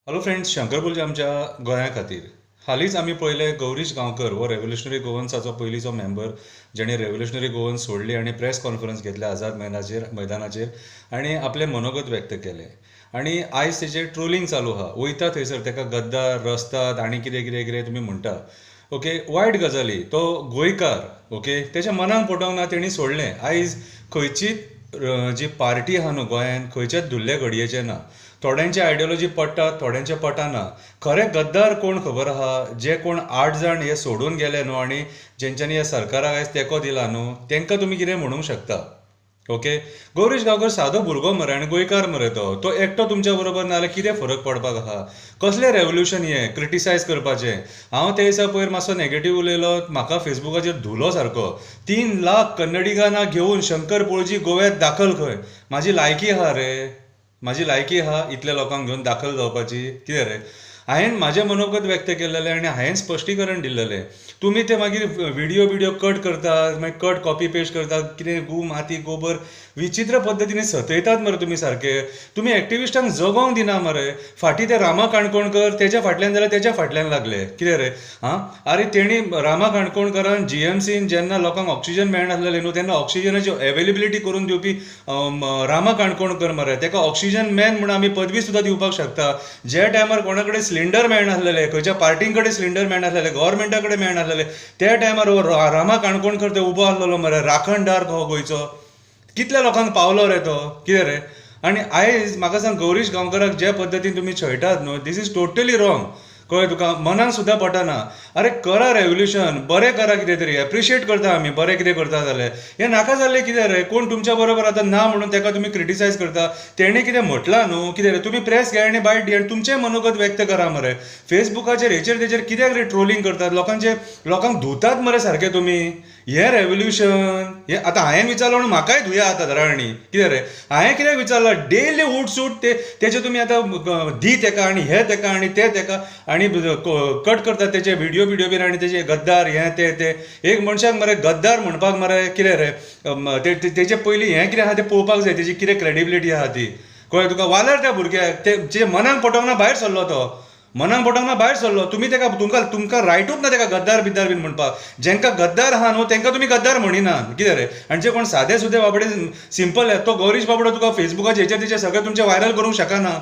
Hello friends, Shankar पोलचे आमच्या गोंया खातीर. हालींच आमी पळयलें, गौरीश गांवकर हो रेवोल्युशनरी गोवन्साचो पयलींचो मेंबर, जेणे रेवोल्युशनरी गोवन्स सोडली आनी प्रेस कॉन्फरन्स घेतले आझाद मैदानाचेर आनी आपलें मनोगत व्यक्त केलें. आनी आयज तेजेर ट्रोलींग चालू आहा. वयता थंयसर तेका गद्दार, रस्ताद आनी कितें कितें कितें तुमी म्हणटा. ओके, वायट गजाली. तो गोंयकार, ओके, तेच्या मनाक पटोंक ना, तेणी सोडलें. आयज खंयचीच जी पार्टी आहा न्हू गोंयांत, खंयच्याच धुल्ले घडयेचें ना. थोड्यांचे आयडियोलॉजी पडटा, थोड्यांचे पटना. खरे गद्दार कोण खबर आहा? जे कोण 8 जाण हे सोडून गेले न्हू आनी जेंच्यांनी ह्या सरकाराक आयज तेंको दिला न्हू, तेंकां तुमी कितें म्हणूंक शकता. ओके, गौरीश गांवकर सादो भुरगो मरे आनी गोंयकार मरे तो. तो एकटो तुमच्या बरोबर ना जाल्यार कितें फरक पडपाक आहा? कसलें रेवोल्युशन हें क्रिटिसायज करपाचें? हांव ते दिसा पयर मातसो नेगेटीव उलयलो, म्हाका फेसबुकाचेर धुलो सारको. 3 लाख कन्नडिगांना घेवन शंकर पोळजी गोव्यात दाखल खंय. म्हाजी लायकी आहा रे? म्हाजी लायकी आहा इतल्या लोकांक घेवन दाखल जावपाची? कितें रे, हांवें म्हाजें मनोगत व्यक्त केलेलें आनी हांवें स्पश्टीकरण दिल्लेलें. तुमी ते मागीर विडियो बिडियो कट करतात, मागीर कट कॉपी पेस्ट करतात, कितें गू माती गोबर विचित्र पद्दतीन सतयतात मरे तुमी सारके. तुमी एक्टिविस्टांक जगोंक दिना मरे. फाटीं ते रामा काणकोणकर, तेच्या फाटल्यान जाल्यार तेच्या फाटल्यान लागले. कितें रे, आं, आरे, तेणी रामा काणकोणकरान जीएमसीन जेन्ना लोकांक ऑक्सिजन मेळनासलेले न्हू, तेन्ना ऑक्सिजनाची एवेलेबिलिटी करून दिवपी रामा काणकोणकर मरे. तेका ऑक्सिजन मॅन म्हणून आमी पदवी सुद्दां दिवपाक शकता. ज्या टायमार कोणा कडेन सिलिंडर मेळनासलेले, खंयच्या पार्टीं कडेन सिलिंडर मेळनासलेले, गव्हर्मेंटा कडेन मेळनासलेले, त्या टायमार हो रामा काणकोणकर ते उबो आसलेलो मरे, राखणदार हो गोंयचो. कितल्या लोकांक पावलो रे तो? कितें रे, आनी आयज म्हाका सांग, गौरीश गांवकराक ज्या पद्दतीन तुमी छळटात न्हू, this is totally wrong. कळ्ळें तुका? मनाक सुद्दां पटना. अरे, करा रेवोल्युशन, बरें करा कितें तरी, एप्रिशिएट करता आमी बरें कितें करता जाल्यार. हें नाका जाल्लें कितें रे? कोण तुमच्या बरोबर आतां ना म्हणून तेका तुमी क्रिटिसायज करता? तेणें कितें म्हटलां न्हू? कितें रे, तुमी प्रेस घे आनी बायट दी आनी तुमचें मनोगत व्यक्त करा मरे. फेसबुकाचेर, हेचेर तेचेर कित्याक रे ट्रोलिंग करतात लोकांचे? लोकांक धुतात मरे सारके तुमी. हें रेवोल्युशन हें? आतां हांवें विचारलें म्हणून म्हाकाय धुया आतां धरा. आनी कितें रे, हांवें कित्याक विचारलां? डेली उठ सूट ते तेचे तुमी आतां दी तेका आनी हे तेका आनी ते तेका आनी कट करतात तेचे विडियो बिडियो बीन आनी तेजे गद्दार हें ते ते. एक मनशाक मरे गद्दार म्हणपाक मरे, कितें रे, तेजे पयलीं हें कितें आहा तें पळोवपाक जाय, तेजी कितें क्रेडिबिलिटी आहा ती. कळ्ळें तुका? वाल्यार त्या भुरग्याक ते जे मनाक पटोवंक ना, भायर सरलो तो. मनाक पटोवंक ना, भायर सरलो. तुमी तेका तुमकां रायटूच ना तेका गद्दार बिद्दार बीन म्हणपाक. जेंकां गद्दार आहा न्हू, तेंकां तुमी गद्दार म्हणिनात. कितें रे, आनी जे कोण सादे सुदे बाबडे सिंपल, तो गौरीश बाबडो तुका फेसबुकाचेर हेचेर तेचेर सगळें तुमचें व्हायरल करूंक शकना.